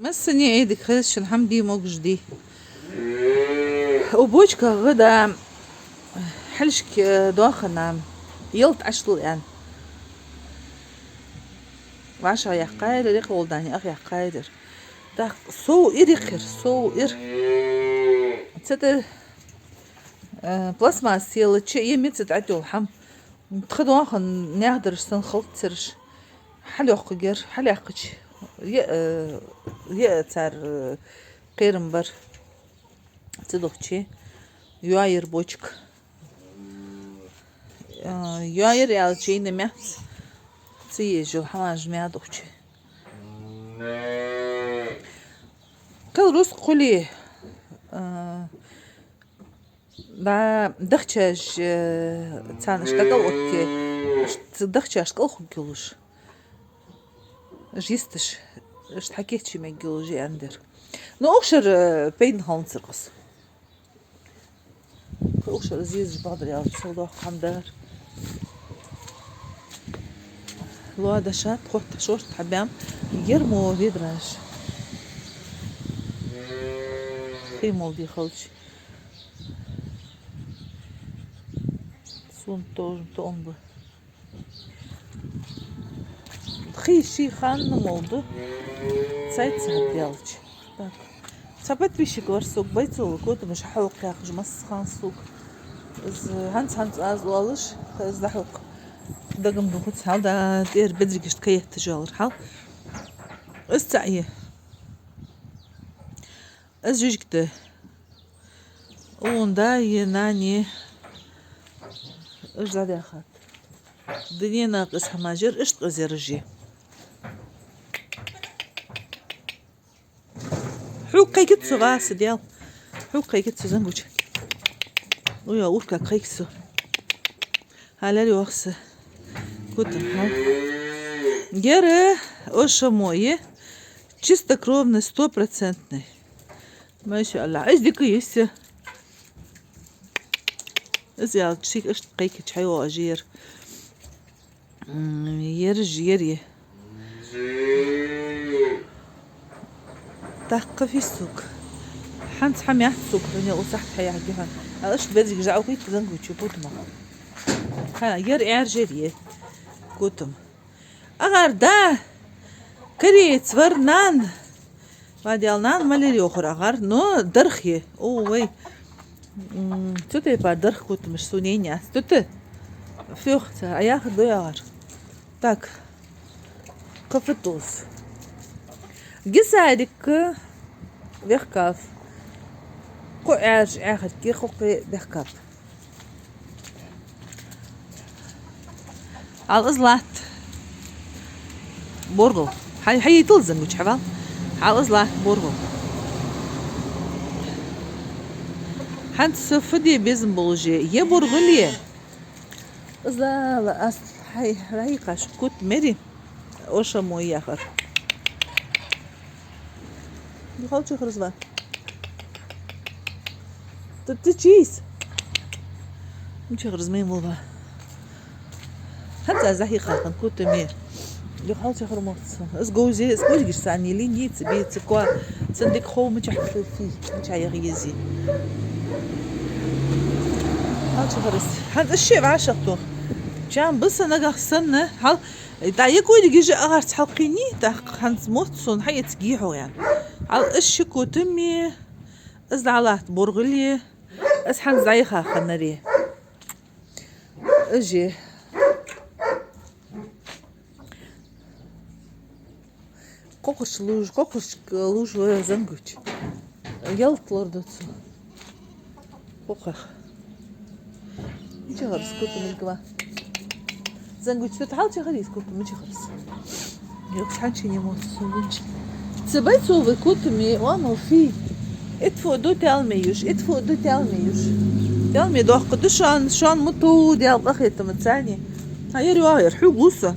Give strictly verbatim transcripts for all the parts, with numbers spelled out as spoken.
Массане Ӏуйре дика хийла, шун хӀама де могаш дий. Укх бочках гӀа да, хьалхашка, э, доахан, ялат Ӏаш лу аьнна. ВӀашагӀъяьккхаяр, рекъа волдани ах яьккхаяр. ТӀаккха сов ир йикхир, сов ир. Цу тӀа, э, пластмасса елача, е мица тӀа тӀайола хӀама. Тха доахан наьха дараш санна хилац цераш. Хьалйоаккхаргьяр, хьалъяьккхача, е, э, е цар, э, кхерам бар. Цудухьа йоайир бочка. Э, йоайир аьлча, шийна меца ца езаш йола хӀамаш меца духьа. Кхел рузкъа хуле, э, да, дахчаш, э, царна иштта кӀал отте, иштта дахчаш кӀал хургйолаш. Иштта йисташ, иштта хьакийча мегаш йолаш я аьннадар. Ну, укх шера, э, пайдана хиланзар укхаза. Укх шера зезаш бакъдар аьлча, сел доккха хӀама дар. Лоа дашат, хотта шортта хьабаьнна, ер мо ведраш. Хий мел дий хилча. Сона тоже тоам ба. Хий ший ханна мел да. Цайца хьаделча. Так. Цхьа подписчик вар сога, Бойцова Котамаш, хьалха яхаш масса хана сога. Из хӀанз-хӀанз аз оалаш, из дӀахьокх. Дагам духац хьал да, тӀера бедригашта кхеташ ялар хьал. Из цаӀ я. Из жижиг да. Укхун даи нанеи уж дӀадаьхад. Дунен наькъа из хӀамаш яр, иштта къиза яр уж. Хьога кхайкац со, Васа, дел. Хьога кхайкац со, Зангуча. Уя, урка кхайкац со. Хьалар йоах са. Котам, хьал. Ер Ошамо я. Чистокровный, стопроцентный. Маша Аллах. Из дика йиса. Из ял чик иштта кхайкача хьайоагӀа жер. М, ер жер я. ТӀаккха фу я сога? ХӀанз хӀама яц сога, хьона укх сахьте хьаяхьаргья хьона. Ала иштта бедриг жаӀу хӀуйта, Зангуча, Котама. Ха, ер аьржа ер я. Котам. АгӀар да кореец вар, нана. Ва дел, нана малар йоахар агӀар, но дарх я. О, вай. М, цу тайпара дарх, Котамаш, сона яц. Цу тӀа фехца, а яхар ду агӀар. Так. Кхы фу тулс. Гисарик вехкав. Кхо аьржа аьхарги, кхо кхы бехкав. Хьал из латт боргӀал. Хьай, хьайийтал, Зангуча, хьавал. Хьал из латт боргӀал. ХӀанз са фу де безам болаш я, е боргӀал я. Из лала аз хьай, хьайкхаш кут мери. Ошамо яхар. Юхалча хурзва. Ты, ты чийс? Мича хурз маймулва. ХӀанз аз захьи хахан, Котаме. Юхалча хурмоц. Аз говзе, аз говзгиш сани линица, бица ква. Цандик хов мича хурфи, мича яхъ ези. Халча хурз. ХӀанз аз ше вӀашагӀтох. Чам баса нагахь санна, хьал ТӀа е кӀуйдигижа агӀарца хьалкхийни, тӀаккха хӀанз мотт сона хьаэца гихьо ян. Хьал аш ши Котаме, аз дӀалатт боргӀали, аз хӀанз дӀайха ханнари. Ажи. Кхокхарш луж, кхокхарш луж ва Зангуч. Ялтлар доцу. Кхокхах. Мича хурз Котам гва. Зангуч, тут хьал чахар из Котам, мича хурз. Юк, хьанчи не мот сувинч. Це Бойцовы Котаме, оно фи. Ит фу ду тялме юш, ит фу ду тялме юш. Тялме дохка ду шан, шан муту дял бахетама цани. А ер вагер, хьу гуса.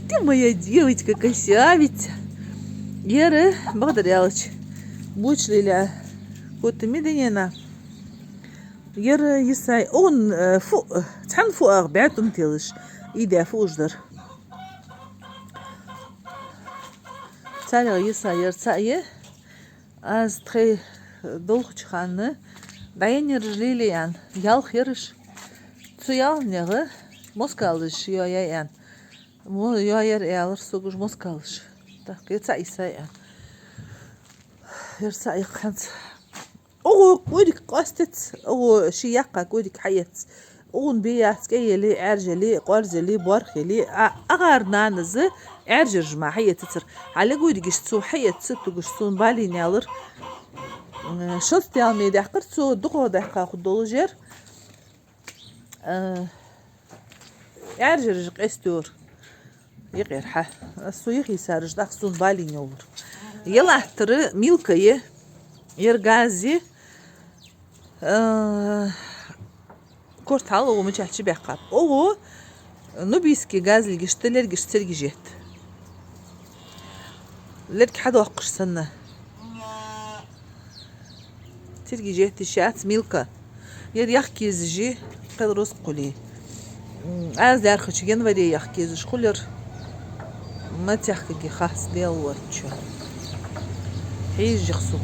Ты моя девочка красавица. Ер, э, бакъдар ялач. Буч лиля. Котаме динена. Ер, э, йисай. Он, э, фу, э, цхьан фу ах бӀаь тум телаш. Идя фу уж дар. Царех йиса ер цаӀ я. Аз тхоай долхача хана дӀаеннай ераш лелае аьнна, ялх ераш. Цу ялханех москалаш йоаяьй аьнна. Мо-, йоаяьр аьлар сога уж москалаш. ТӀаккха ер цаӀ йисай аьнна. Ер цаӀ я-кх хӀанз. Укхо кӀуьрг къоастац, укхо ший яккха кӀуьрг хьаэц. Укхун бе яц, кӀай яле, Ӏаьржа яле, къоарз яле, боарх яле, а, агӀар нанас Ӏаьржа ераш мара хьаэцацар. Хьале кӀуьргаш цо хьаэца тугаш сона балийна аьлар. М, шозза тел ме даьккхар цо, дукхагӀа даьккха хургдолаш яр. Э, Ӏаьржа ераш къестайора. Юкъера хьа. Со юхе йисараш тӀаккха сона балийна йоллар. Е латтар Милка я, ер газ я. Э, корта хьал укхо мичахьа чубаьккхаб. Укхо нубийски газлигашта лергаш цергаш етт. Лерг хьадоаккхаш санна. Цергаш етт йиш яц Милка. Ер яхка езаш я, кхел рузкъа хуле. М, аз лаьрхӀача январе яхка езаш хул ер. Маца яхкаргья хац, Даьла воацачоа. Хьежаш я-кх сога.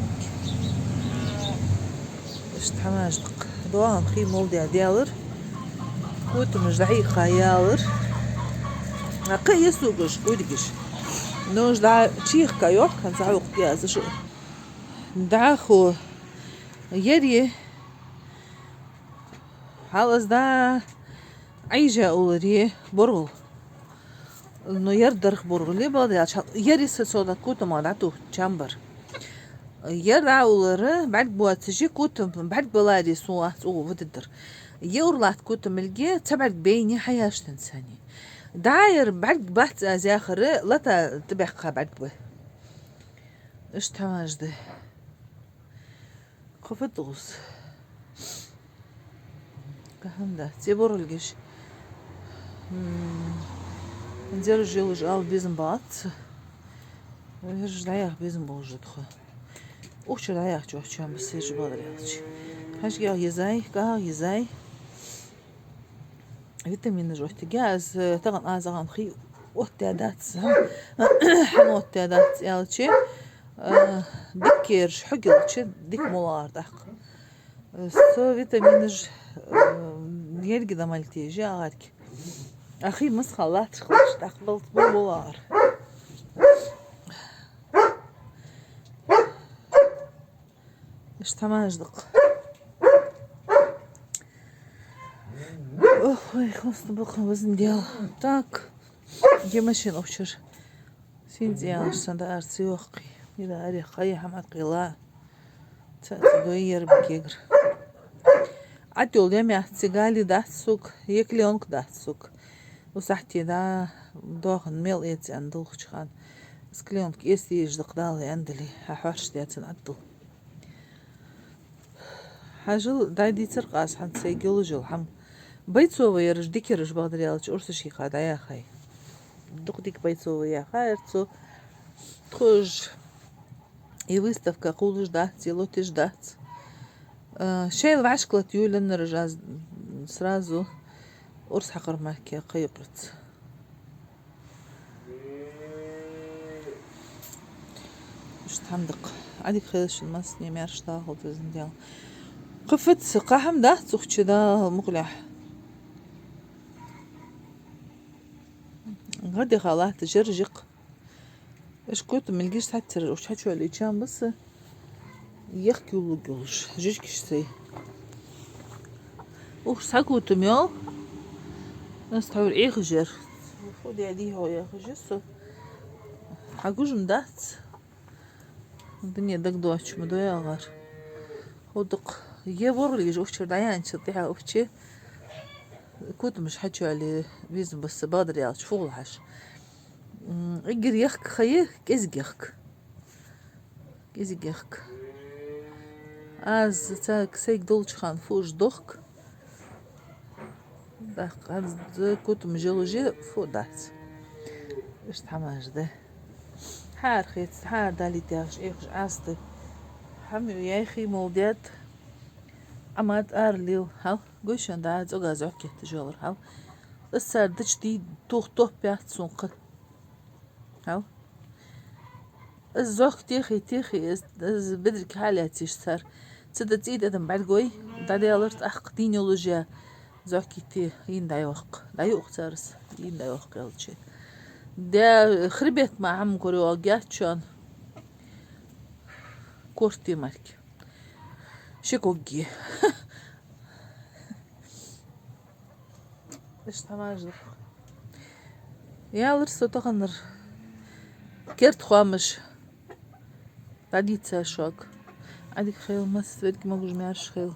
Иштта хӀамаш да-кх. ДоагӀан хий молдаь даьлар. Котамаш дӀайихьа ялар. А кхы а я сога уж кӀуьргаш. Но уж дӀа чуехка йоах, хӀанз хьокха яза шу. ДӀахо. Ер я. Хьал аз дӀа Ӏийжа уллар я боргӀал. Но ер дарх боргӀал я, бакъдар аьлча, ер я са цо дӀа котамах дӀатохача чам бар. Ер дӀауллар бӀарг боацаш я, котам бӀарг баларе сона вац укхо вадидар. Ер ура латта котам мелге, цхьа бӀарг байна хьаяьш тан сани. ДӀа ер бӀарг бац аз яхар, лата тӀабаьккха бӀарг ба. Иштта хӀамаш да. Кхы фу да гӀус? Кхы хӀама дац. Цхьа боргӀалгаш. М, хӀанз ераш йолаш ала безам бац. Ераш дӀаяха безам болаш да тхо. Укх чура дӀаяхача чам ба сержа, бакъдар аьлча. ХьажкӀегӀа йизай, кӀагӀа йизай. Витаминаш оттаергья аз, э, тахан аз, тахан хий оттадаь дац, хӀама, хӀама оттадаь дац аьлча, э, дикка ераш хьогилча, дика молагӀар тӀаккха. Э, со витаминаш, э, еррига да мел тешаш, агӀарг. А хий масса хила латташ хилча, тӀаккха балц бо молагӀар. Иштта хӀамаш да-кх. Ох, ой, хӀанз бакъ везан Даьла. Так. Е машина укх чура. Сийна цӀи ялаш санна дӀа ара ца йоаккхий. Е дӀа арех кхайи хӀама Ӏаткъийла. Цаӏ ца дой ер бакъ эггара. Ӏад йола дем яц, цигали дац сога, е клеёнка дац сога. Укх сахьте дӀа доахан мел эца аьнна долхача хана. Из клеёнка эца дезаш да-кх Дала аьнна дале, хьа хьоарчаш децан Ӏаддал. Хьажал, дӀадийцар-кх аз хьона сайга йолаш йола хӀама. Бойцовый ераш дика ераш, бакъдар аьлча, урсашка дӀаяхай. Дукха дика бойцовый яхар цо. Тхо уж е выставка кхувлаш дац, е лоташ дац. Э, шоайла вӀашка лата йолаеннараш аз сразу урс хьакхар мара кхайкхац. Иштта хӀама да-кх. Ӏадика хийла шун массане, маьрша доагӀалда везан Даьла. Кхы фуд са, кхы хӀама дац укх чу, Дала мукъалехь. ГӀадъяха латта жержик. Уж котам мелгиш цхьацца, уж хьачуяьлча чам ба са. Ехк йолларгйолаш, жижигаш сай. Уж цхьа котам йоал. Аз тхьовра Ӏехаш яр. Фу де дий хьо яхаш я со. Хьагуш-м дац. Дуне дагадоацаш ма дой агӀар. ХӀаьта-кх е ворхӀалгаш укх чура дӀаяьнначул тӀехьагӀа укх чу котамаш хьачуяьле безам ба са, бакъдар аьлча, фу хул хьажа. М, эггара ехк ха я, кӀезига ехк. КӀезига ехк. Аз цаӀ сайга долча хана фу уж дохк. ТӀаккха хӀанз котамаш йолаш я, фу дац. Иштта хӀамаш да. Хьаархац, хьаара далийта яхаш, Ӏехаш Ӏаста. ХӀама яьхий молдаьд. Ӏамад ара лел, хьал. Гуйшан да, цӀогӀа зӀок кетташ йолар, хьал. Аз цар дича дий, тух топ яц сона кхы. Хьал. Из зохка техе, техе, из, из бедарг хьалаьцийша цар. Цу тӀа цӀий тӀадам бӀаргагой, дӀадаьлар, тӀаккха дийна йолаш я зохка техе, ийна дӀайоаккх. ДӀайоаккх цар из, ийна дӀайоаккх аьлча. Да, хребет ма хӀама кора йоагӀа геттачун. Корта мара. Ши когги. Иштта хӀамаш да. Ялар со таханара керда хоамаш. ДӀадийцар шуга. Ӏадика хийла, массаварга могаш-маьрша хийла.